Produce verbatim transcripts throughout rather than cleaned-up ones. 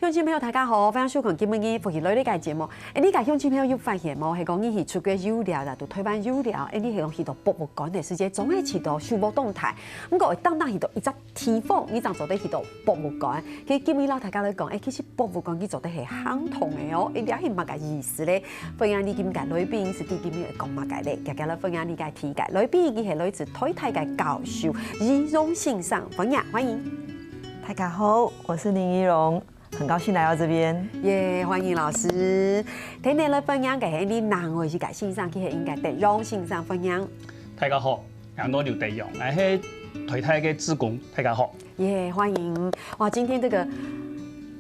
乡亲朋友，大家好，欢迎收看今晡日福氣來了个節目。哎，你个乡亲朋友有發現無？係講你去出國遊尞啦，到台灣遊尞，哎，你係講去到博物館个時節，總係去到收穫當大。毋過，當當去到一隻地方，你正做得去到博物館。其實今日摎大家來講，哎，其實博物館佢做得係行動个哦。哎，這係麼个意思咧？歡迎你今日个來賓，係對今日來講麼个咧？今日來歡迎你个第一个來賓，佢係來自台大个教授，怡蓉先生，歡迎，歡迎。大家好，我是林怡蓉。 很高兴来到这边。耶，欢迎老师。今日來分享个係你另外一个先生，佢係應該德陽先生分享。大家好，𠊎安到劉德陽，𠊎係台大个志工。大家好。耶，欢迎。哇，今天這個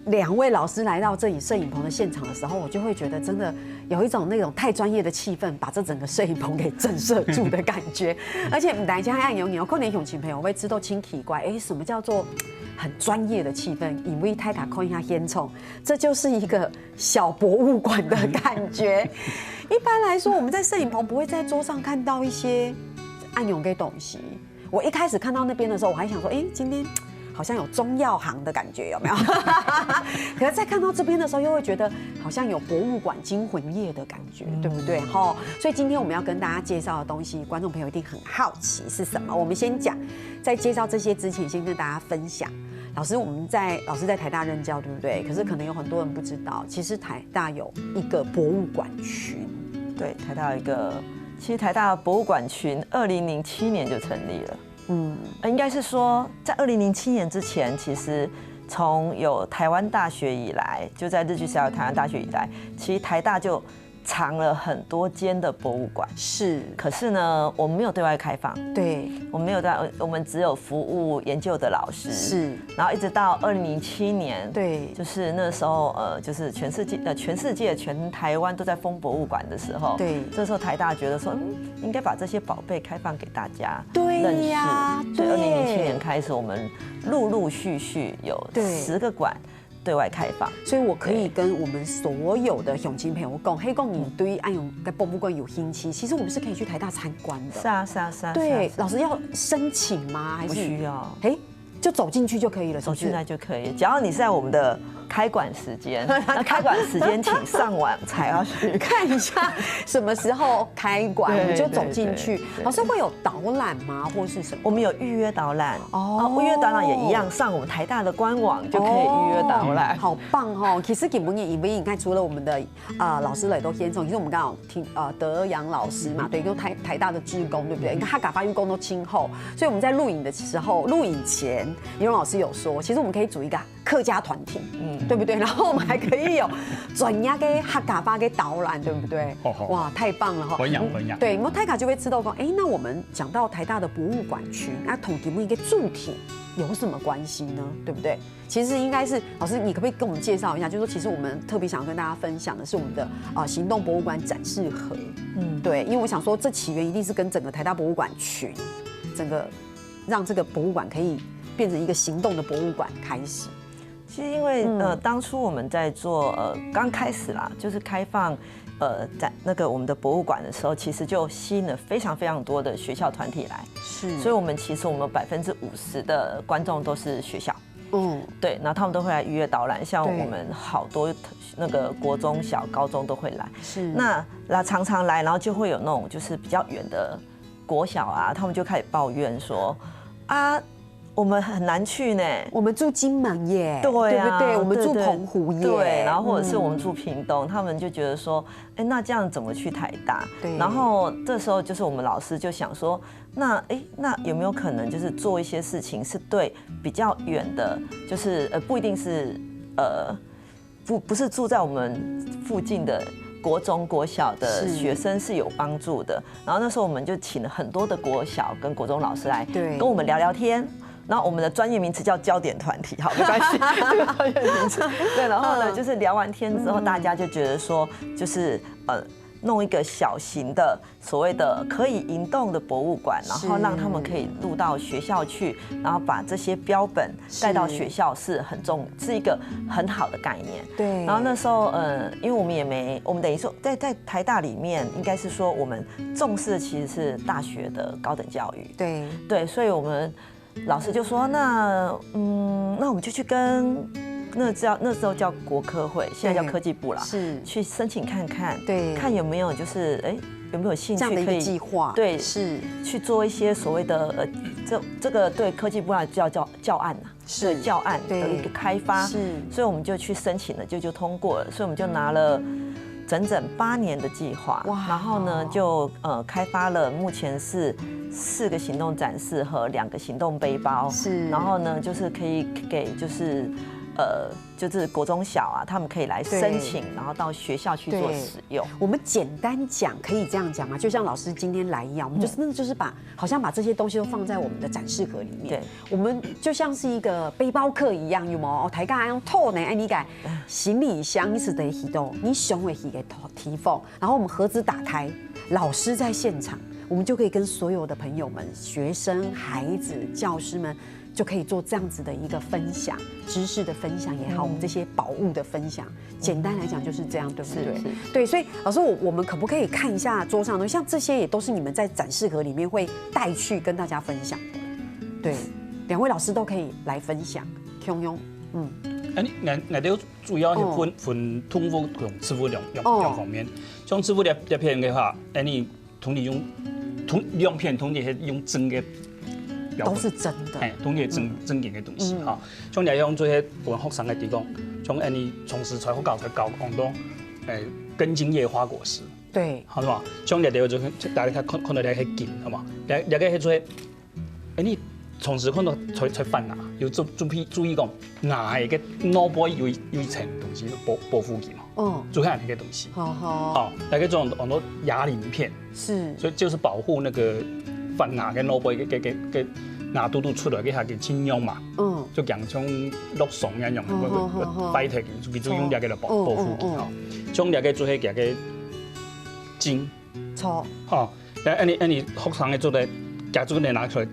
兩位老師來到這裡攝影棚的現場的時候，我就會覺得真的有一種那種太專業的氣氛，把這整個攝影棚給震懾住的感覺。而且大家還有，有可能鄉親朋友會知道真奇怪，哎，什麼叫做很專業的氣氛？因為大家看一下現場，這就是一個小博物館的感覺。一般來說，我們在攝影棚不會在桌上看到一些恁樣个東西。我一開始看到那邊的時候，我還想說，哎，今天好像有中藥行的感覺，有沒有？可是再看到這邊的時候，又會覺得好像有博物館驚魂夜的感覺，對不對？吼，所以今天我們要跟大家介紹的東西，觀眾朋友一定很好奇是什麼。我們先講，在介紹這些之前，先跟大家分享。老師，我們在老師在台大任教，對不對？可是可能有很多人不知道，其實台大有一個博物館群。对，台大有一个，其实台大博物馆群二零零七年就成立了。嗯，应该是说，在二零零七年之前，其实从有台湾大学以来，就在日据时代有台湾大学以来，其实台大就藏了很多间的博物馆。是，可是呢，我们没有对外开放。对，我们没有对外，我们只有服务研究的老师。是，然后一直到二零零七年，对就是那时候呃，就是全世界呃全世界全台湾都在封博物馆的时候，对这时候台大觉得说，嗯，应该把这些宝贝开放给大家对认识，呀所以二零零七对年开始，我们陆陆续续有对十个馆对外开放。所以我可以跟我们所有的乡亲朋友讲，嘿，讲你对恁样个博物馆有兴趣，其实我们是可以去台大参观的。是啊，是啊，是啊。对，是啊是啊老师要申请吗？还是不需要，哎，就走进去就可以了，是不是？走进来就可以。只要你是在我们的开馆时间，那开馆时间请上网才要去。看一下什么时候开馆，对我们就走进去对对。对老师会有导览吗，或是什么？我们有预约导览哦哦，预约导览也一样，上我们台大的官网就可以预约导览。好棒哦！其实今晡日因为你看，除了我们的呃老师来到现场，其实我们刚好听呃德阳老师嘛，对，就台台大的志工，对不对？你看他客家话又讲到今后，所以我们在录影的时候，录影前，怡蓉老师有说，其实我们可以组一个客家团体，嗯，对不对？然后我们还可以有专业的客家话的导览，对不对？好好哇，太棒了哈！欢迎欢迎对，那大家就会知道说，哎，那我们讲到台大的博物馆群，那同今晡日个主题有什么关系呢？对不对？其实应该是老师，你可不可以跟我们介绍一下？就是说，其实我们特别想要跟大家分享的是我们的啊、呃行动博物馆展示盒。嗯，对，因为我想说，这起源一定是跟整个台大博物馆群，整个让这个博物馆可以变成一个行动的博物馆开始。其实因为、呃，当初我们在做呃刚开始啦，就是开放呃展那个我们的博物馆的时候，其实就吸引了非常非常多的学校团体来，是，所以我们其实我们百分之五十的观众都是学校。嗯，对，然后他们都会来预约导览，像对我们好多那个国中小、高中都会来。是那那常常来，然后就会有那种就是比较远的国小啊，他们就开始抱怨说，啊，我们很难去呢。我们住金门耶，对啊，对不对？我们住对对澎湖耶，对，然后或者是我们嗯住屏东，他们就觉得说，哎，那这样怎么去台大？对然后这时候就是我们老师就想说，那哎，那有没有可能就是做一些事情是对比较远的，就是呃不一定是呃不不是住在我们附近的国中国小的是学生是有帮助的。然后那时候我们就请了很多的国小跟国中老师来对跟我们聊聊天。然后我们的专业名词叫焦点团体，好，没关系，这个专业名词。对，然后呢，嗯就是聊完天之后，嗯大家就觉得说，就是呃，弄一个小型的所谓的可以移动的博物馆，然后让他们可以入到学校去，然后把这些标本带到学校是很重，是一个很好的概念。对，然后那时候，呃，因为我们也没，我们等于说在在台大里面，应该是说我们重视的其实是大学的高等教育。对对，所以我们老师就说，那嗯，那我们就去跟那叫那时候叫国科会，现在叫科技部啦，是去申请看看，对看有没有就是哎有没有兴趣这样的一个可以计划，对是去做一些所谓的呃这这个对科技部来叫叫教案啊，是教案的一个开发，是所以我们就去申请了，就就通过了，所以我们就拿了整整八年的计划，哇然后呢就呃开发了目前是四个行动展示和两个行动背包，是然后呢就是可以给就是呃就是国中小啊，他们可以来申请，然后到学校去做对使用。我们简单讲，可以这样讲吗？就像老师今天来一样，我们就是真的就是把，好像把这些东西都放在我们的展示盒里面。对，我们就像是一个背包客一样，有没有？哦，大家用拖呢，哎，你改行李箱，你是得提到，你想会提个提放，然后我们盒子打开，老师在现场，我们就可以跟所有的朋友们、学生、孩子、教师们。就可以做这样子的一个分享，知识的分享也好，我们这些宝物的分享，简单来讲就是这样，对不对？是对，所以老师，我我们可不可以看一下桌上的东西？像这些也都是你们在展示盒里面会带去跟大家分享的。对，两位老师都可以来分享，共用，嗯，哎，你你你都主要是分哦分动物同植物两两哦两方面，像植物这这片的话，哎，你同你用同两片同你是用真的标本，都是真的，哎，同你真真正的东西嗯哈。像你用这些我们学生的地方，像哎你从事材料教材教讲到，哎，根茎叶花果实，对，好是吧？像你有就大家看看到那些根，好吗？那那个是做，哎，你从事看到才才犯啊，有注注意注意讲，牙个脑部有一有一层东西保保护佢嘛，嗯，做下那个东西。好好，哦，那个种很多牙龈片，是，所以就是保护那个犯牙跟脑部个个个个牙嘟嘟出来个下个尽量嘛，嗯，就讲像落霜一样，好好好好会会白头，就用这个来保保护佢哦。像这个做下个个筋，错，哦，那那你那你学生的做的，假如你拿出来，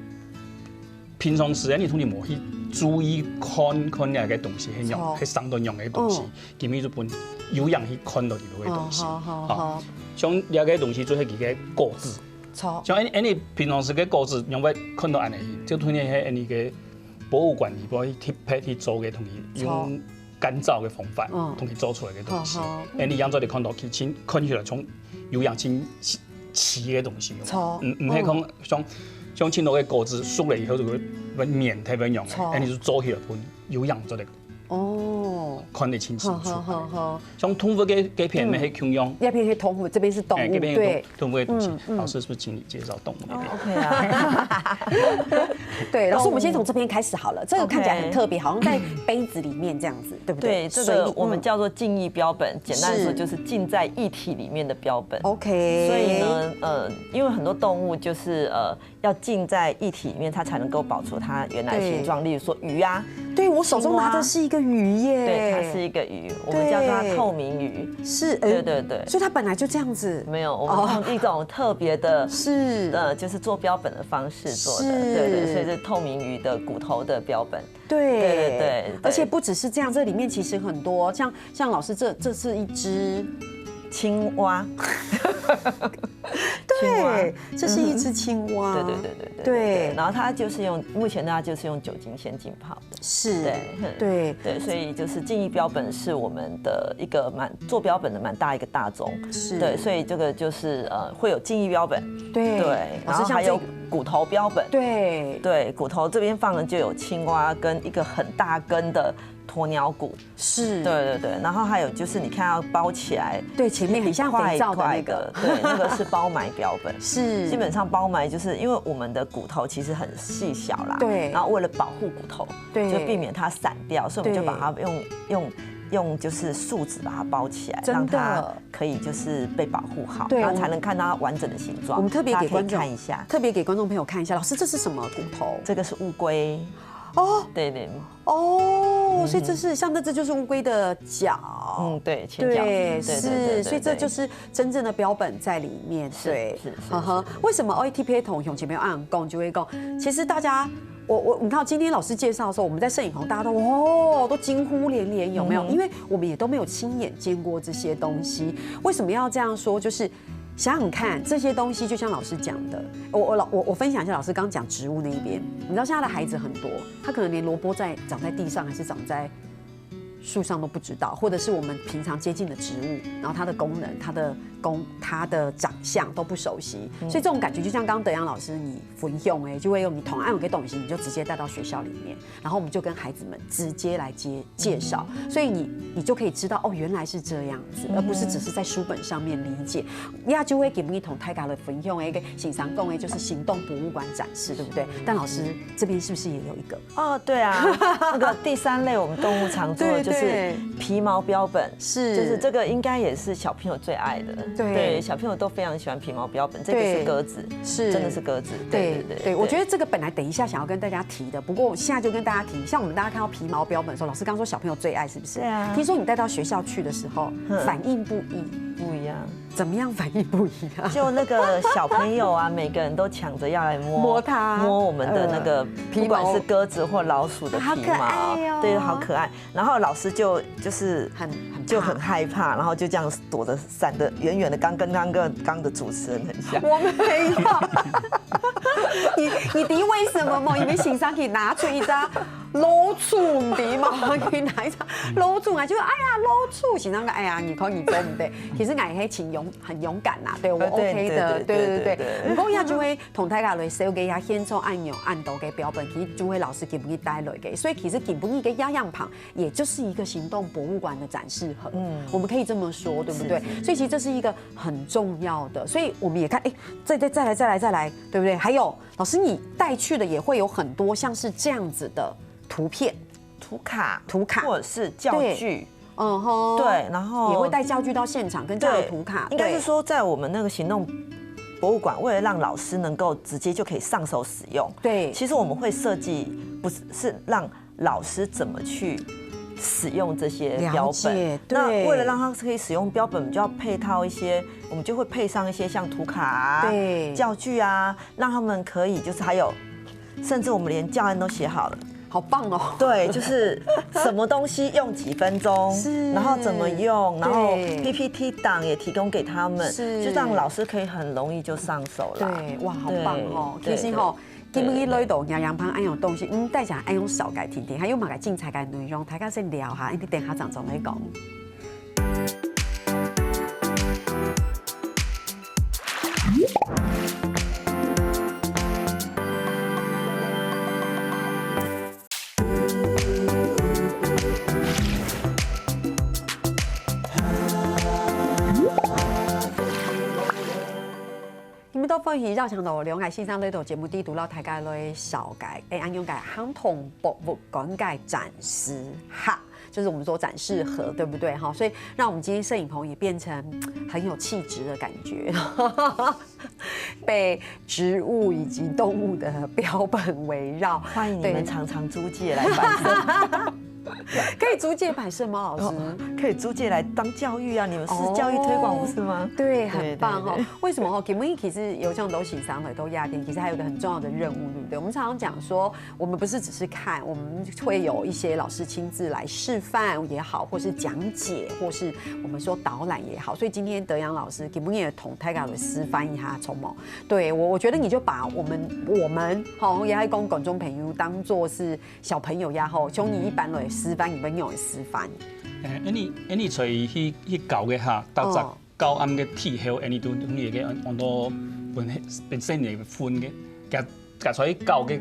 平常时你同你无去注意看看那个东西，很用错很伤到用的东西嗯，今日就分有人去看到你个东西。好好好哦好，像这个东西做下个个果子，错，像你你平常时个果子，用会看到安尼，就同你迄你个博物馆里边去特别去做个东西，用干燥的方法嗯，同你做出来个东西好好。哎，你样做你看到去，亲看起来从有样亲奇奇个东西，错嗯，唔系讲像像青岛个果子熟了以后就会会綿特别样个错，哎，你就做起来分有样做的哦，看得清清楚。好好好好，像通福个个片咩係共样，那片是动物，这边是动哎，物，这边对有，动物的东西嗯，嗯老师是不是请你介绍动物那边？ OK 啊，对，老师，我们先从这边开始好了，这个看起来很 OK 特别，好像在杯子里面这样子，对不对？对，这水里个我们嗯叫做浸液标本，简单来说是就是浸在液体里面的标本。 OK，所以呢，呃，因为很多动物就是呃要浸在液体里面，它才能够保持它原来的形状。例如说鱼啊，对我手中拿的是一个鱼耶，对，它是一个鱼，我们叫它透明鱼。是，对哎，对对，所以它本来就这样子，没有，我们用一种特别的，是，呃，就是做标本的方式做的，是对对，所以是透明鱼的骨头的标本。对对对对对而且不只是这样，这里面其实很多，像像老师这这是一只，青蛙，对，这是一只青蛙，对对对对对对然后它就是用，目前大家就是用酒精先浸泡的，是，对，嗯对，对，所以就是浸液标本是我们的一个蛮做标本的蛮大一个大宗，是，对，所以这个就是呃会有浸液标本，对对，老师像这个，然后还有骨头标本，对，对，骨头这边放的就有青蛙跟一个很大根的鸵鸟骨，是，对对对，然后还有就是你看要包起来，对，前面很像肥皂的那个，一块一块的，对，那个是包埋标本。是，基本上包埋就是因为我们的骨头其实很细小啦，对然后为了保护骨头，对就避免它散掉，所以我们就对把它用用用就是树脂把它包起来，真的让它可以就是被保护好，对然后才能看到它完整的形状。我们特别给大家可以观众看一下，特别给观众朋友看一下，老师，这是什么骨头？这个是乌龟，哦对对，哦，所以这是像那只就是乌龟的脚，嗯，对，前脚，对，对是，所以这就是真正的标本在里面，是对，是是呵呵。为什么 O T P 同熊前面有讲，就会讲，其实大家。我我你看，今天老师介绍的时候，我们在摄影棚，大家都哦都惊呼连连，有没有？嗯因为我们也都没有亲眼见过这些东西，为什么要这样说？就是想想看，这些东西就像老师讲的，我我老我我分享一下老师刚刚讲植物那一边，你知道现在的孩子很多，他可能连萝卜在长在地上还是长在树上都不知道，或者是我们平常接近的植物，然后它的功能、它的功、它的长相都不熟悉，所以这种感觉就像刚刚德阳老师你分享的，就会用你同样有个东西，你就直接带到学校里面，然后我们就跟孩子们直接来介介绍，所以你你就可以知道哦，原来是这样子，而不是只是在书本上面理解。也就会给你同大家的分享的一个先生讲的，就是行动博物馆展示，对不对？但老师这边是不是也有一个？哦，对啊，那个第三类我们动物常做的就是对对皮毛标本，是就是这个应该也是小朋友最爱的，对对，小朋友都非常喜欢皮毛标本，这个是对鸽子，是真的是鸽子，对对对对，我觉得这个本来等一下想要跟大家提的，不过我现在就跟大家提，像我们大家看到皮毛标本的时候，老师刚说小朋友最爱，是不是？对啊听说你带到学校去的时候，嗯反应不一，不一样。怎么样反应不一样？就那个小朋友啊，每个人都抢着要来摸摸它摸我们的那个，呃皮毛不管是鸽子或老鼠的皮毛，好可爱哦对，好可爱。然后老师就就是很很怕就很害怕，然后就这样躲着闪得远远的，刚跟刚刚刚的主持人很像。我没有。你你知为什么吗？因为先生可以拿出一张老鼠，你知吗？可以拿一张老鼠啊，就哎呀老鼠，先生讲哎呀，你看你做不对。其实俺还挺勇很勇敢呐，对我呃对 OK 的，对对对对对。对对不过呀，就会同大家来说给他先从按钮按到给标本，其实就会老师给不给带来给，所以其实给不给个样样旁，也就是一个行动博物馆的展示盒。嗯，我们可以这么说，对不对？所以其实这是一个很重要的，所以我们也看，哎，再再再来再来再来，对不对？还有老师，你带去的也会有很多像是这样子的图片，图卡、图卡或者是教具，嗯哼，对，然后也会带教具到现场，跟这样的对图卡，应该是说在我们那个行动博物馆，为了让老师能够直接就可以上手使用，对其实我们会设计不是是让老师怎么去使用这些标了解本。那对为了让他可以使用标本，我们就要配套一些，我们就会配上一些像图卡啊、对教具啊，让他们可以就是还有。甚至我们连教案都写好了，好棒哦。对，就是什么东西用几分钟，是然后怎么用，然后对 P P T 档也提供给他们，是就让老师可以很容易就上手了。对，哇，好棒哦！对其实吼，今日来到杨洋胖安有东西，嗯，大家爱用少改听听，还有么个精彩的内容，大家先聊下，你等下正再来讲。你们都分析邀请到两个先生来到节目底肚，让大家来紹介，哎，安永个行动博物馆个展示哈，就是我们说展示盒，对不对？哈，所以让我们今天摄影棚也变成很有气质的感觉。被植物以及动物的标本围绕。欢迎你们对常常租借来摆设，可以租借摆设吗，老师？可以租借来当教育啊！你们是教育推广不是吗？对，对很棒哦对。为什么哦？给木一其实有这样东西上来都压定，其实还有一个很重要的任务，对不对？我们常常讲说，我们不是只是看，我们会有一些老师亲自来示范也好，或是讲解，或是我们说导览也好。所以今天德阳老师给木也同大家来示范一下，从某对我，我觉得你就把我们我们吼，也还讲观众朋友当做是小朋友呀吼，像你一般来示范，你们有示范。誒，恁呢恁呢在去去教个哈，搭哦隻教案个體後，恁呢都你个安安到本本身个分个，佢佢在教个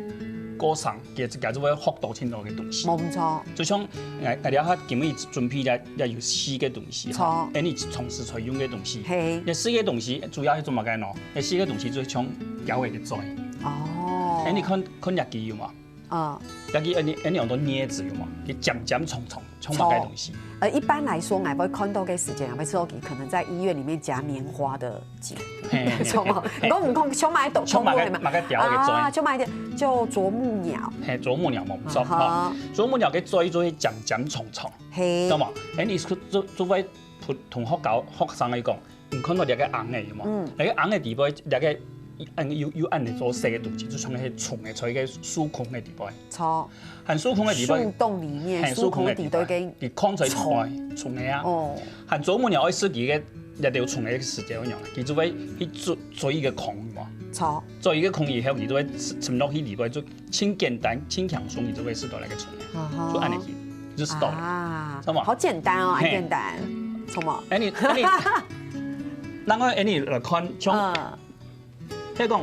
過程，佢佢就會學到盡多个東西。冇錯，就像誒，大家哈，今日準備了也有四个東西哈，錯恁呢同時在用个東西。嘿，這四个東西主要係做麼个呢？這四个東西就係像鳥仔个嘴。哦，誒，你看看這个有無？嗯，這个恁呢恁呢安到齧子有無？佢尖尖長長，像麼个東西？呃，一般来说，我会看到个时间，我们说可能在医院里面夹棉花的景，嘿嘿嘿什么？你讲唔讲，像买斗像麼个嘛？麼个鳥仔个嘴？啊，像买的，就啄木鸟，嘿，啄木鳥無錯啊哈哈。啄木鳥个嘴就係尖尖長長，嘿知，無？誒，你就就就會同同學教學生來講，你看到這个紅个有無？嗯這个紅个底背，這个嗯有有恁呢做細个東西，就像係蟲个，在个樹空个底背，错，還樹空个底背树。洞里面，嘿，树空底都跟你看出來蟲个啊。哦，還啄木鳥愛食佢个一條蟲个時節，樣佢就會去做做一个空嘛，错，做一个空以後，佢就會沉落去裡背，就盡簡單、盡輕鬆，佢就會食到那个蟲个，啊哈就恁呢去。就 stop 了。啊，知道吗？好简单哦，很简单。什么？哎，你，哎，你，然后哎，你来看，像，嗯，譬如讲，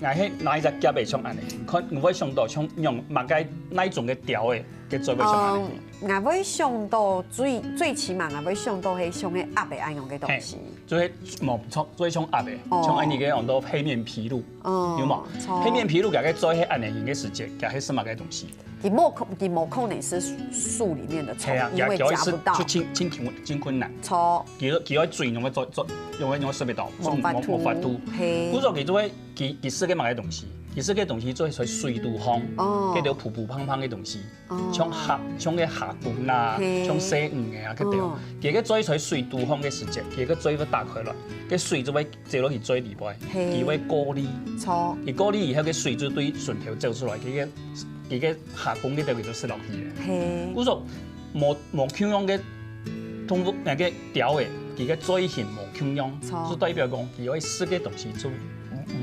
哎，拿一只夹的像安尼，看你会想到像用么个哪一种的调的，个做会像安尼。嗯，我会想到最最起码我会想到迄像个鸭的安样个东西。就係冇错，最像鸭的，哦，像安尼个用到黑面琵鹭，哦，有冇？黑面琵鹭佢个做係安尼形个时节，佢係什么个东西？ 佢無可，佢無可能係树里面的蟲，係啊，因為夾不到。佢，佢係盡，盡困，盡困難。錯。佢，佢愛水，用个做，做，用个，用个水不到，無法度。無法度。嘿。故所佢就會，佢，佢食个麼个東西？佢食个東西就係在水肚項，哦，該條浮浮胖胖个東西，哦，像蝦，像个蝦公啊，嘿，像細魚个啊，該條。哦，佢个做在水肚項个時節，佢个嘴會打開來，該水就會走落去水裡背，嘿，佢會過濾。錯。佢過濾以後，个水就對唇頭走出來，佢个 佢个下工个東西就食落去个。嘿。故所無，無共樣个動物，那个鳥仔，佢个嘴型無共樣，就代表講佢愛食个東西就毋，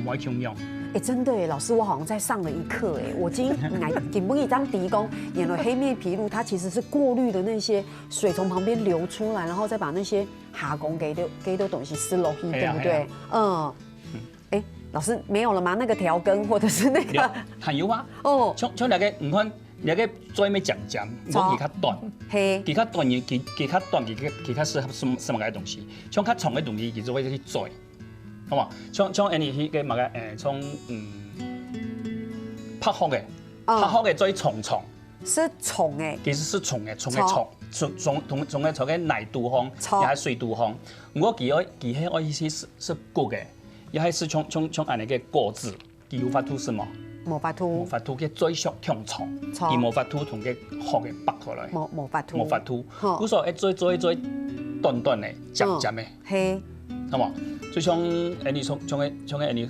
毋會共樣。哎，真的耶，老师，我好像在上了一课哎，我今，哎，今晡日當知講，原來黑面琵鹭它其实是过滤的那些水从旁边流出来，然后再把那些下工给的，给的东西吃落去，哎呀，对不对？哎呀。嗯。 哎，老师，没有了吗？那个调羹或者是那个，有，還有啊。哦。像，像那个，你看，那个嘴尾尖尖，無佢較短。嘿。佢較短，佢，佢較短，佢，佢較適合食，食麼个東西？像較長个東西，佢就會去嘴，好無？像，像恁呢，迄个麼个，誒，像，嗯，白鶴个，哦，白鶴个最長長。是蟲誒。其實是蟲誒，蟲个蟲，蟲，蟲，蟲，蟲个蟲个泥肚項，也係水肚項。毋過佢愛，佢係愛去食，食穀个。 也係像，像，像恁呢个果子，佢有法度食無？無法度。無法度，佢最少長長，佢無法度同个殼个剝開來。無，無法度。無法度。吼。故所愛做，做，做短短个，尖尖个。嗯，嘿。好無？就像，誒，你像，像个，像个，誒，你，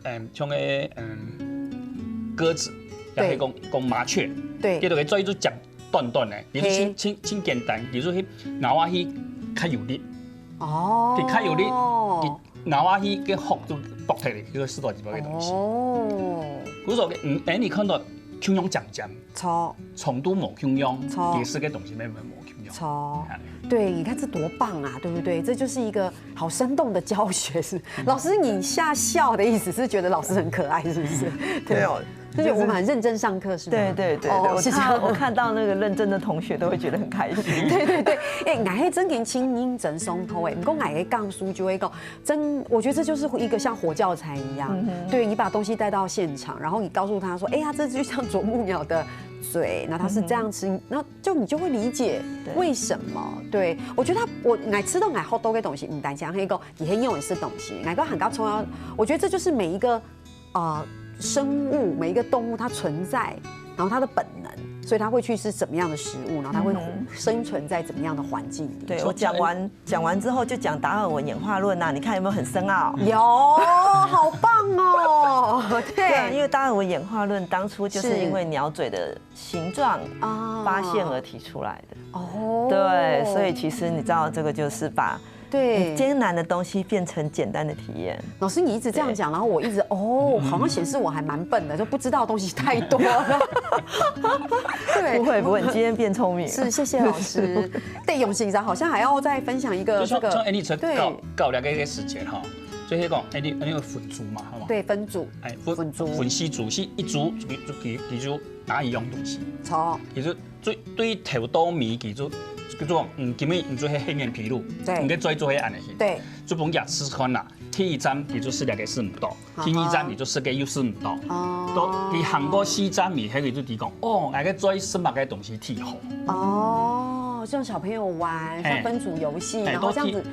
嗯，像个，嗯，鴿子，也係講，講麻雀。對。佢就會做一隻尖短短个，佢就真，真，真簡單，佢就去咬下去較有力。哦。佢較有力，佢 咬下去个殼就剝忒了，就係食到一半个東西。哦。故所，嗯，誒，你看到共樣尖尖，錯，長度無共樣，錯，佢食个東西乜，乜無共樣。錯。哎。對，你看這多棒啊，對不對？這就是一個好生動的教學，是。老師，你嚇笑的意思是覺得老師很可愛，是不是？對。沒有，就是我們很認真上課，是嗎？對，對，對，對，哦，是這樣。我看，我看到那個認真的同學都會覺得很開心。對，對，對。哎，𠊎係真經真認真上課誒，毋過𠊎个講師就會講， 真，我覺得這就是一個像活教材一樣，嗯哼。對，你把東西帶到現場，然後你告訴他說：“哎呀，這就像啄木鳥的嘴，那它是這樣吃。”嗯哼。那就你就會理解，對，為什麼。對，我覺得他，我，𠊎試著𠊎學著个東西，毋單淨係講佢係用个東西，𠊎个還較重要，我覺得這就是每一個，呃，生物，每一個動物它存在，然後它的本能，所以它會去吃什麼樣的食物，然後它會，嗯哼，生存在怎麼樣的環境裡。對，我講完 講完之後就講達爾文演化論啊，你看有沒有很深奧？有，好棒哦！對。對啊，因為達爾文演化論當初就是因為鳥嘴的形狀，是，啊，發現而提出來的。哦。對，所以其實你知道，這個就是把，對，艱難的東西變成簡單的體驗。老師，你一直這樣講，對，然後我一直，哦，好像顯示我還蠻笨的，就不知道的東西太多了。對。不會，不會，你今天變聰明了。是，謝謝老師。 對，永行長好像還要再分享一個，就像，這個，像Annie在，對，搞，搞了个時間哈，所以講，Annie，Annie有分組嘛，好無？對，分組。哎，分，分組。分四組，係一組，佢，佢，佢就拿一樣東西。錯。佢就對，對頭到尾，佢就，佢就講，嗯，今日你做係黑面琵鷺，對，你个做做係恁呢去。對。就分佢試看啦。第一站，佢就試了个試毋到。 第二站你就食个又食毋到。哦。到佢行過四站以後，佢就知講，哦，𠊎个最食物个東西忒好。哦，像小朋友玩，像分組遊戲，嘿，然後這樣子，嘿，到第，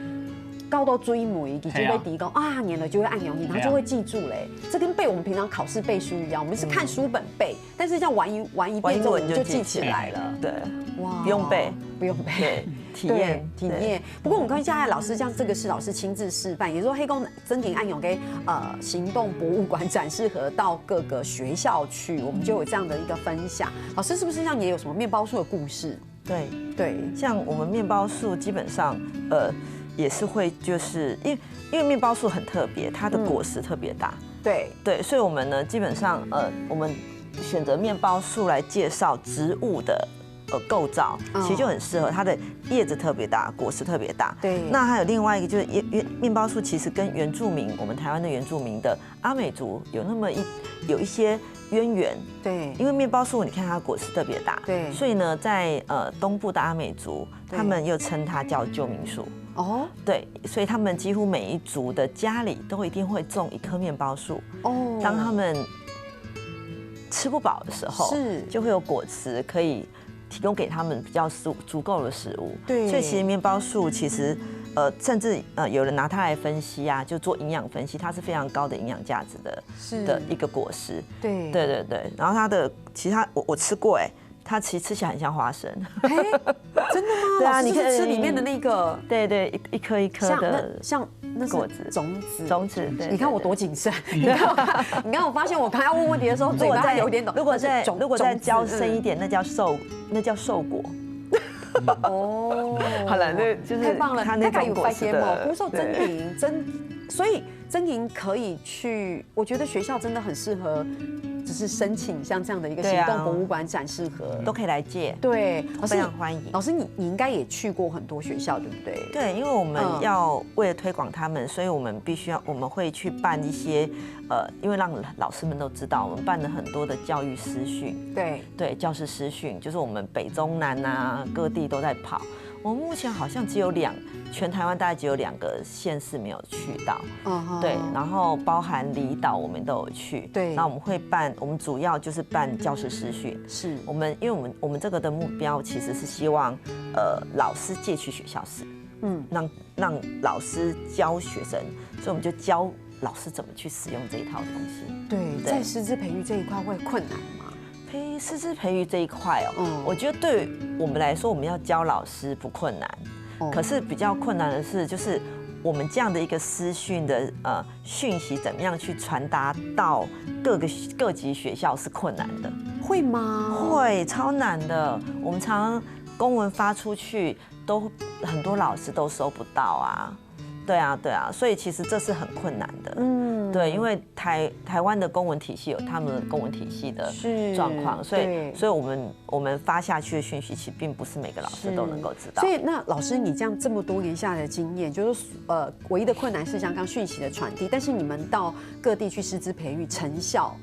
搞到最尾，佢就會知講，嘿啊，啊，原來就會恁樣，然後就會記住嘞。嘿啊。這跟背我們平常考試背書一樣，我們是看書本背，但是這樣玩一，玩一遍之後，我們就記起來了。玩一輪就記起來了。對。哇，不用背。不用背。對，體驗。對，體驗。對。不過我們看現在老師這樣，這個是老師親自示範，也就是說，黑工 真經恁樣个，呃，行動博物館展示盒到各個學校去，我們就有這樣的一個分享。老師，是不是像你也有什麼麵包樹的故事？對。對。像我們麵包樹基本上，呃，也是會，就是因為，因為麵包樹很特別，它的果實特別大。嗯。對。對，所以我們呢，基本上，呃，我們選擇麵包樹來介紹植物的呃，构造，其实就很适合。它的叶子特别大，果实特别大。对。那还有另外一个就是原，原，面包树其实跟原住民，我们台湾的原住民的阿美族有那么一，有一些渊源。对。因为面包树，你看它果实特别大。对。所以呢，在，呃，东部的阿美族，对。他们又称它叫救命树。哦。对，所以他们几乎每一族的家里都一定会种一棵面包树。哦。当他们吃不饱的时候，是。就会有果实可以提供给他们比较足，足够的食物。对。所以其实面包树其实，呃，甚至，呃，有人拿它来分析啊，就做营养分析，它是非常高的营养价值的，是。的一个果实。对。对对对，然后它的，其实它，我，我吃过欸，它其实吃起来很像花生。嘿，真的吗？对啊，老师，你可以就是吃里面的那个，对对，一，一颗一颗像那，的像那是果子。种子。种子，对，你看我多谨慎。对对。你看我，你看我发现我刚要问问题的时候，嘴巴有点抖。如果再，如果再，那是种，如果再教深一点，种子。那叫瘦，那叫瘦果。哦。好了，那就是太棒了，它那种果实的，大家有发现吗？不是说真对。灵，真，所以真灵可以去，我觉得学校真的很适合，只是申请像这样的一个行动博物馆展示盒。对啊。都可以来借。对，老师，非常欢迎。老师，你，你应该也去过很多学校，对不对？对，因为我们嗯。要为了推广他们，所以我们必须要，我们会去办一些，呃，因为让老师们都知道，我们办了很多的教育师训。对。对，教师师训，就是我们北中南啊，各地都在跑。我们目前好像只有两，全台湾大概只有两个县市没有去到。嗯哼。对，然后包含离岛我们都有去。对。那我们会办，我们主要就是办教师师训。是。我们，因为我们，我们这个的目标其实是希望，呃，老师借去学校试，嗯。让，让老师教学生，所以我们就教老师怎么去使用这一套东西。对，对。在师资培育这一块会困难吗？培，师资培育这一块哦，嗯。我觉得对我们来说，我们要教老师不困难，哦。可是比较困难的是，就是我们这样的一个师训的，呃，讯息怎么样去传达到各个，各级学校是困难的。会吗？会，超难的。我们常常公文发出去，都，很多老师都收不到啊。对啊，对啊，所以其实这是很困难的。嗯。对，因为台，台湾的公文体系有他们的公文体系的是，状况，所以，对。所以我们，我们发下去的讯息，其实并不是每个老师都能够知道。是。所以，那老师，你这样这么多年下来的经验，就是说，呃，唯一的困难是像刚讯息的传递，但是你们到各地去师资培育，成效，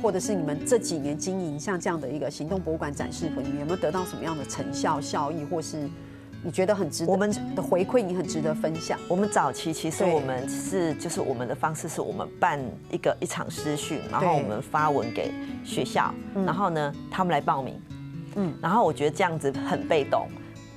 或者是你们这几年经营像这样的一个行动博物馆展示盒，你们有没有得到什么样的成效、效益，或是你觉得很值得，我们的回馈，你很值得分享？我们早期其实对。我们是，就是我们的方式是我们办一个，一场师训，然后对。我们发文给学校，嗯。然后呢，他们来报名。嗯。然后我觉得这样子很被动，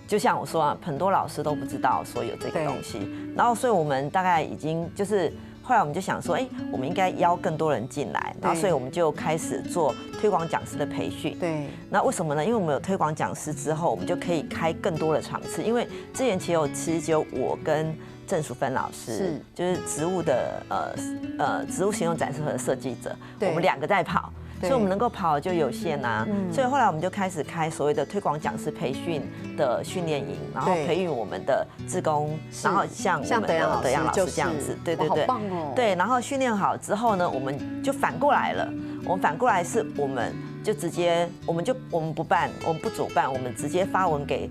就像我说啊，很多老师都不知道说有这个东西。对。然后所以我们大概已经就是，后来我们就想说，哎，我们应该邀更多人进来，然后所以我们就开始做推广讲师的培训。对。那为什么呢？因为我们有推广讲师之后，我们就可以开更多的场次。因为之前其实有，其实只有我跟郑淑芬老师，是。就是植物的，呃，呃，植物行动展示盒的设计者，对。我们两个在跑，对。所以我们能够跑就有限啊。嗯。所以后来我们就开始开所谓的推广讲师培训的训练营，然后对。培育我们的志工，是。然后像我们的像德阳老师德阳老师这样子，就是，对对对。哇，好棒哦。对，然后训练好之后呢，我们就反过来了。我们反过来是我们就直接，我们就，我们不办，我们不主办，我们直接发文给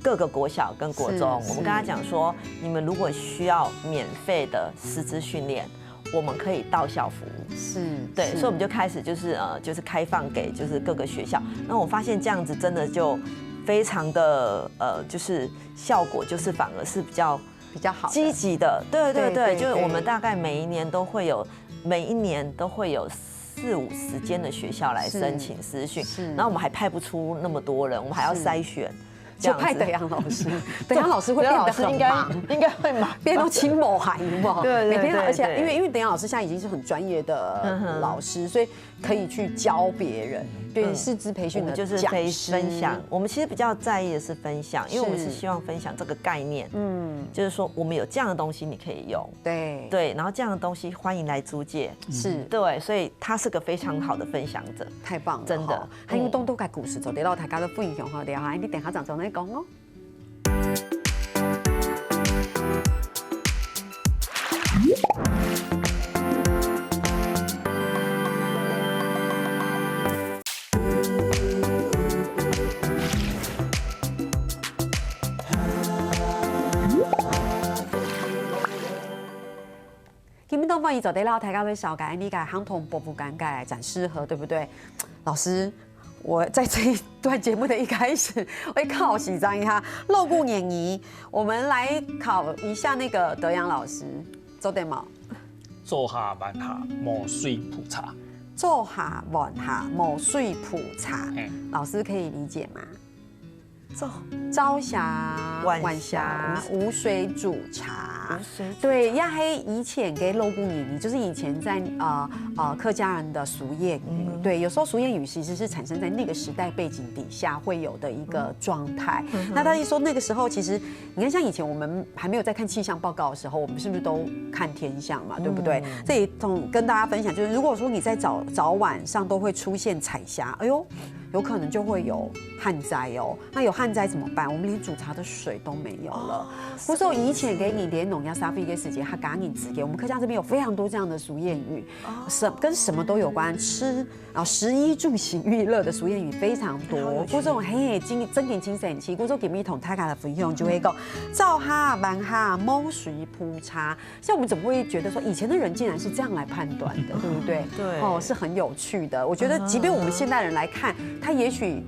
各个国小跟国中，是，我们跟他讲说，是。你们如果需要免费的师资训练，我们可以到校服务。是，对，是。所以我们就开始就是，呃，就是开放给就是各个学校。那我发现这样子真的就非常的，呃，就是效果就是反而是比较比较好的。积极的，对对对，对对对。就是我们大概每一年都会有，每一年都会有四五十间的学校来申请师训，是，是。然后我们还派不出那么多人，我们还要筛选。是。就派德阳老师，德阳老师会变得很忙。德阳老师应该，应该会忙。变到青某海，有没有？对对对，每天，而且因为，对。因为德阳老师现在已经是很专业的老师，嗯哼。所以可以去教别人，对，嗯。师资培训的讲师。我们就是分，分享，我们其实比较在意的是分享，因为我们是，是。希望分享这个概念，嗯。就是说我们有这样的东西你可以用，对。对，然后这样的东西欢迎来租借，是。对，所以他是个非常好的分享者，太棒了，真的。哈。 還有當多个故事，做得摎大家都分享吼，了解，你等下正再來講哦。你做得了，大家會紹介，你个行動博物館个展示盒，對不對？老師，我在這一段節目的一開始，我要考試一下，老古言語，我們來考一下那個德陽老師，做得嗎？灶下飯下無水泡茶。灶下飯下無水泡茶，老師可以理解嗎？ 朝朝霞晚霞無水煮茶，無水煮茶對，也係以前个老古言語，就是以前在呃呃客家人的俗谚語，對，有時候俗谚語其實是產生在那個時代背景底下會有的一個狀態。那他一說那個時候，其實你看，像以前我們還沒有在看氣象報告的時候，我們是不是都看天象嘛，對不對？這也同跟大家分享，就是如果說你在早早晚上都會出現彩霞，哎呦，有可能就會有旱災哦。那有旱災怎麼辦？我們連煮茶的水都沒有了。或者說以前个人連農業社會个時節，客家人之間，我們客家這邊有非常多這樣的俗谚語，什跟什麼都有關，吃啊，食衣住行娛樂的俗谚語非常多。故所嘿，真真經真神奇。故所今日同大家來分享，就會講灶下飯下無水泡茶。 像我們怎麼會覺得說以前的人竟然是這樣來判斷的，對不對？對哦，是很有趣的。我覺得，即便我們現代人來看，他也許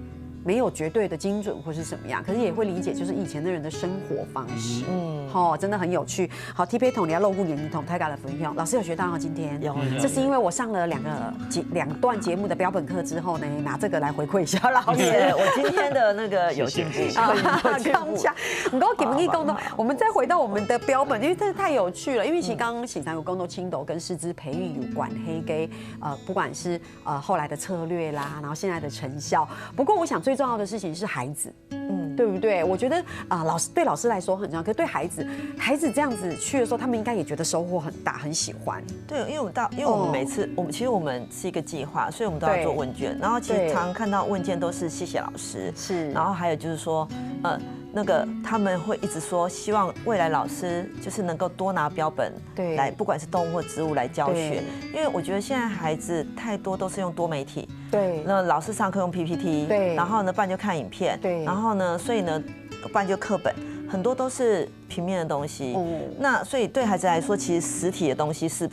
沒有絕對的精準或是什麼樣，可是也會理解就是以前的人的生活方式。嗯，哦，真的很有趣。好，特別同你个老古言語同大家來分享。老師有學到嗎？今天有這是因為我上了兩個節兩段節目的標本課之後呢，拿這個來回饋一下老師。我今天的那個有進步，啊，剛講，我跟你講到，我們再回到我們的標本，因為真的太有趣了。因為其實剛剛醒山有講到青島跟師資培育有關，黑给呃，不管是呃後來的策略啦，然後現在的成效。不過我想最重要的事情是孩子，嗯，對不對？我覺得啊、老師对老師來說很重要，可是对孩子，孩子這樣子去的時候，他們應該也覺得收穫很大，很喜歡。对，因為我們到，因為我們每次、我們其實我們是一個計劃，所以我們都要做問卷，然後其實常常看到問卷都是謝謝老師，是，然後還有就是說，呃，那個他們會一直說希望未來老師就是能夠多拿標本對來，不管是動物或植物來教學，因為我覺得現在孩子太多都是用多媒體，对那老師上課用 P P T，对然後呢，不然就看影片，对然後呢，所以呢，不然就課本，很多都是平面的東西。嗯那所以对孩子來說，其實實體的東西是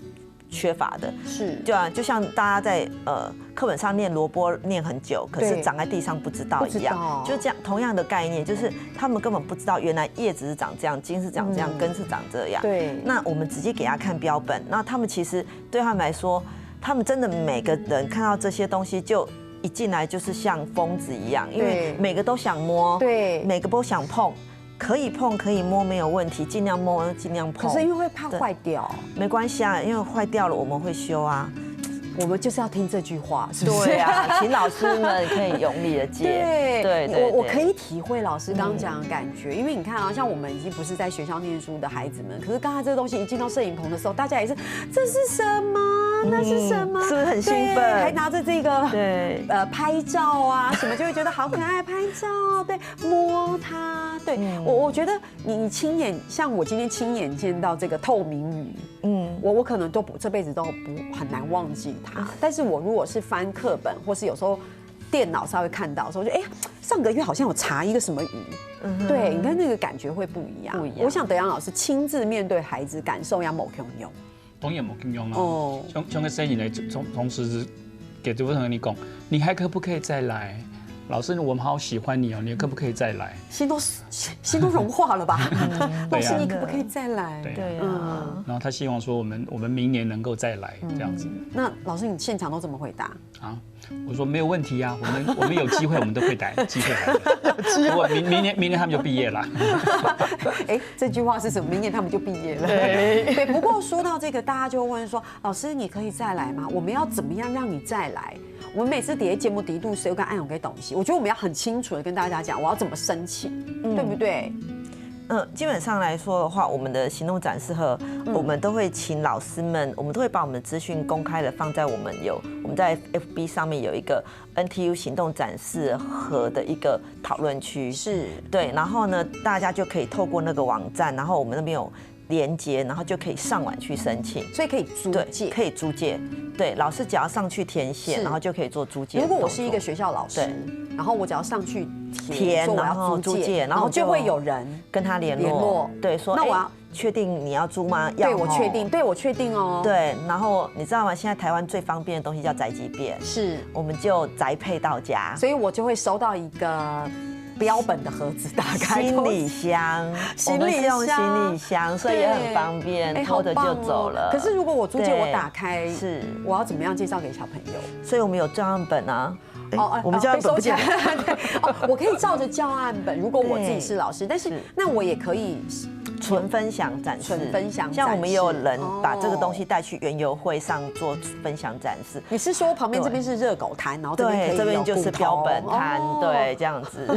缺乏的。是，对啊，就像大家在呃課本上念蘿蔔念很久，可是对长在地上不知道一不知道样，就这样同样的概念，就是他们根本不知道原来叶子是长这样，茎是长这样，嗯根是长这样。对那我们直接给他看标本，那他们其实对他们来说，他们真的每个人看到这些东西就一进来就是像疯子一样，因为对每个都想摸，对每个都想碰，可以碰可以摸没有问题，尽量摸尽量碰。可是因为会怕坏掉，没关系啊，因为坏掉了我们会修啊。我们就是要听这句话，是不是？对啊，请老师们可以用力的借。对，对对，我我对可以体会老师刚刚讲的感觉，因为你看啊，像我们已经不是在学校念书的孩子们，可是刚才这个东西一进到摄影棚的时候，大家也是这是什么？那是什么？是不是很兴奋对还拿着这个对呃拍照啊什么，就会觉得好可爱，拍照，对，摸它，对、我我觉得你你亲眼像我今天亲眼见到这个透明鱼，嗯，我我可能都不这辈子都不很难忘记它。但是我如果是翻课本，或是有时候电脑稍微看到的时候，就哎、上个月好像有查一个什么鱼，对，你看那个感觉会不一样。不一样我想德阳老师亲自面对孩子，感受也无共样。当然无共样啊。哦像像个生意呢，从从时给主持人跟你讲，你还可不可以再来？老师，我们好喜欢你哦，你可不可以再来？心都心都融化了吧？老师，对啊你可不可以再来？对对啊嗯，然后他希望说我们我们明年能够再来这样子。那老师，你现场都怎么回答？啊，我说没有问题啊，我们我们有机会，我们都会来，机会来了。不过明明年明年他们就毕业了。哎，这句话是什么？明年他们就毕业了。对，不过说到这个，大家就会问说，老师，你可以再来吗？我们要怎么样让你再来？我们每次底下节目底肚是有个按勇给东西，我觉得我们要很清楚的跟大家讲，我要怎么申请，对不对？嗯，基本上来说的话，我们的行动展示盒，我们都会请老师们，我们都会把我们的资讯公开的放在我们有我们在F B上面有一个 N T U 行动展示盒的一个讨论区。是，对，然后呢，大家就可以透过那个网站，然后我们那边有连接，然后就可以上网去申请。所以可以租对，借。可以租借。对，老师只要上去填写，是然后就可以做租借的如果我是一个动作学校老师，然后我只要上去填，说我要租借，然后就会有人跟他联络，对，说，那我要，哎，确定你要租吗？要吼。对，我确定，对，我确定哦。对，然后你知道吗？现在台湾最方便的东西叫宅急便，是。我们就宅配到家。所以我就会收到一个标本的盒子，打开都是行李箱，行李箱。我们是用行李箱，所以也很方便，对。哎，拖着就走了。好棒哦。可是如果我租借，我打开，对，是。我要怎么样介绍给小朋友？所以我们有教案本啊。哎，哦，哦，我们教案本不见了。哦，被收起来。对，哦，我可以照着教案本，如果我自己是老师，对，但是，是。那我也可以纯分享展示，纯分享展示。像我们也有人把这个东西带去园游会上做分享展示。哦。你是说旁边这边是热狗摊，然后这边可以有对，这边就是标本摊，古铜？哦。对，这样子。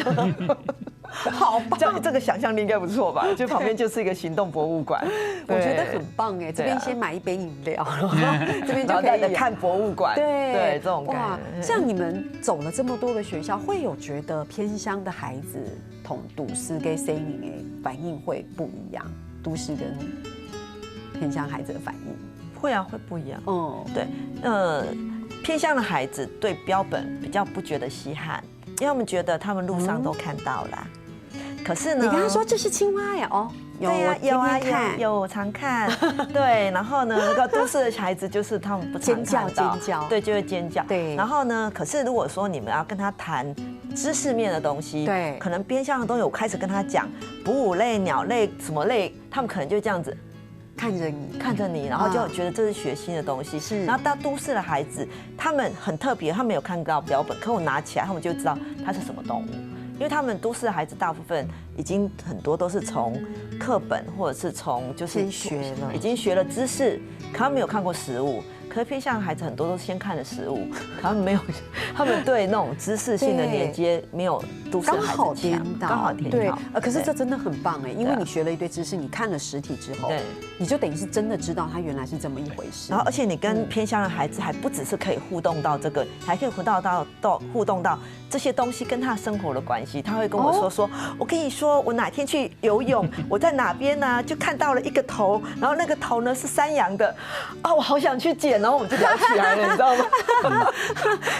好棒。这样，这个想象力应该不错吧？就旁边就是一个行动博物馆。我觉得很棒哎，对。这边先买一杯饮料，对啊。这边就可以，然后再看博物馆，对，对，这种感觉。哇，像你们走了这么多个学校，会有觉得偏乡的孩子同都市个声音的反应会不一样？都市跟偏乡孩子的反应？会啊，会不一样。嗯。对，呃，偏乡的孩子对标本比较不觉得稀罕，因为他们觉得他们路上都看到啦。嗯。可是呢，你跟他说：“这是青蛙呀。”“哦，有，对呀，我天天有啊，有啊，看。”有，我常看。对，然后呢，那个都市的小孩子就是他们不常看到，尖叫，尖叫。对，就会尖叫。对。然后呢，可是如果说你们要跟他谈知识面的东西，对。可能偏乡的东西，我开始跟他讲哺乳类、鸟类什么类，他们可能就这样子看着你。看着你，然后就觉得这是学新的东西。啊。是。然后到都市的孩子，他们很特别，他们有看到标本，可我拿起来，他们就知道它是什么动物，因为他们都市的孩子大部分已经很多都是从课本或者是从就是先学了。已经学了知识，可他没有看过实物。可是偏乡的孩子很多都是先看了实物，可他们没有，他们对那种知识性的连接没有都市的孩子强。对。刚好颠倒。刚好颠倒。对，呃，可是这真的很棒哎，因为你学了一堆知识，对。你看了实体之后，对。你就等于是真的知道它原来是这么一回事。然后，而且你跟偏乡的孩子还不只是可以互动到这个，还可以互动到，到，互动到这些东西跟他生活的关系。他会跟我说，哦。说：“我跟你说，我哪天去游泳，我在哪边呢，就看到了一个头，然后那个头呢是山羊的，啊，我好想去捡。”然后我们就聊起来了，你知道吗？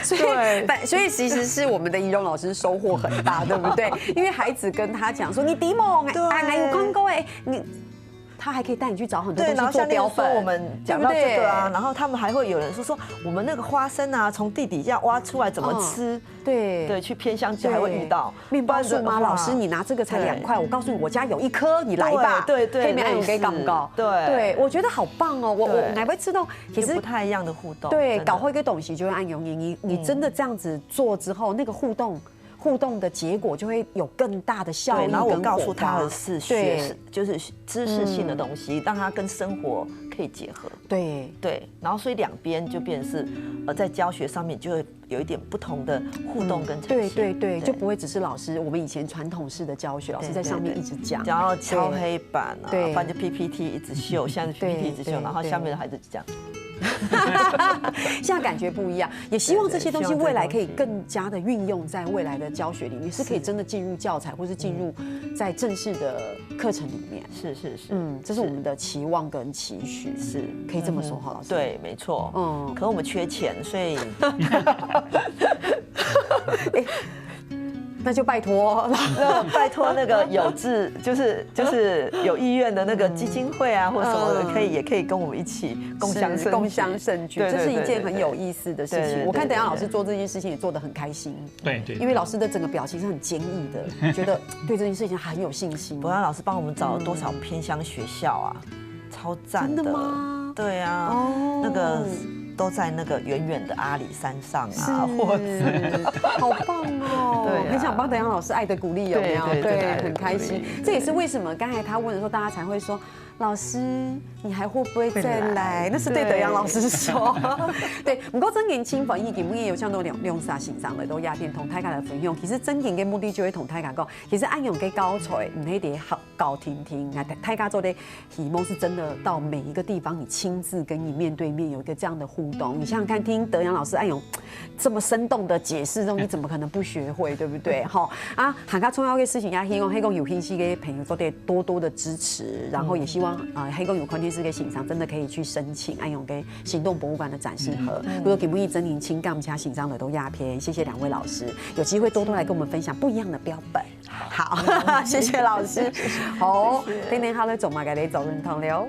所以，对。反，所以其实是我们的仪容老师收获很大，对不对？因为孩子跟他讲说：“你知無？对。啊，哪有看过哎，你。”他还可以带你去找很多东西做标本，对，然后像例如说我们讲到这个啊，对不对？然后他们还会有人说，说我们那个花生啊，从地底下挖出来怎么吃？嗯，对。对，去偏乡就还会遇到。对。面包树吗？不然就，哇。老师，你拿这个才两块，对。我告诉你，我家有一棵，你来吧。对，对，对，可以没有？类似，给广告。对。对，我觉得好棒哦，我，我，对。我还会知道，其实就不太一样的互动，对，真的。搞好一个东西就会按用你，你，你真的这样子做之后，嗯。那个互动，互动的结果就会有更大的效益，对，然后我告诉他的是学，跟火花。对。就是知识性的东西，嗯。让他跟生活可以结合。对。对，然后所以两边就变成是，呃，在教学上面就会有一点不同的互动跟呈现。嗯，对，对，对，对。就不会只是老师，我们以前传统式的教学，老师在上面一直讲。对，对，对。讲到敲黑板啊，对。不然就P P T一直秀，现在是P P T一直秀，对，对，然后下面的孩子就这样。对。现在感觉不一样，也希望这些东西未来可以更加地运用在未来的教学里面，对，对，对，对。是可以真的进入教材，或是进入在正式的课程里面。是，是，是。嗯，这是我们的期望跟期许，是。可以这么说哈，嗯哼，老师？对，没错。嗯。可我们缺钱，所以哎，那就拜托。那拜托那个有志，就是，就是有意愿的那个基金会啊，或什么的，嗯。可以，也可以跟我们一起共襄盛举。是，共襄盛举，对，对，这是一件很有意思的事情。对，对，对，我看等一下老师做这件事情也做得很开心。对，对，对。因为老师的整个表情是很坚毅的，觉得对这件事情很有信心。博雅老师帮我们找了多少偏乡学校啊？嗯。超赞的。真的吗？对啊，哦。那个都在那个远远的阿里山上啊，是。或者好棒哦，对啊。很想帮德阳老师爱的鼓励，有没有？对，对，对，对，很开心。爱的鼓励，这也是为什么刚才他问的时候，大家才会说，老师，你还会不会再来？会来。那是对德阳老师说。对。对，不过真年轻反应，今日有像到两，两三先生来到这片同大家来分享。其实真正的目的就会同大家讲，其实恁樣个教材，毋係在学校定定，啊，大家做得希望是真的到每一个地方，你亲自跟你面对面有一个这样的互懂。你想想看，听德阳老师恁樣這麼生動的解釋，你怎麼可能不學會，對不對？吼啊，還較重要的事情，也希望迄个有興趣的朋友做得多多的支持，然後也希望呃，迄个有關電視的欣賞真的可以去申請恁樣个行動博物館的展示盒。不過今日真誠真感謝欣賞來到這片，謝謝兩位老師，有機會多多來跟我們分享不一樣的標本。好，謝謝老師。好，天天好了，走嘛，改天走運動了。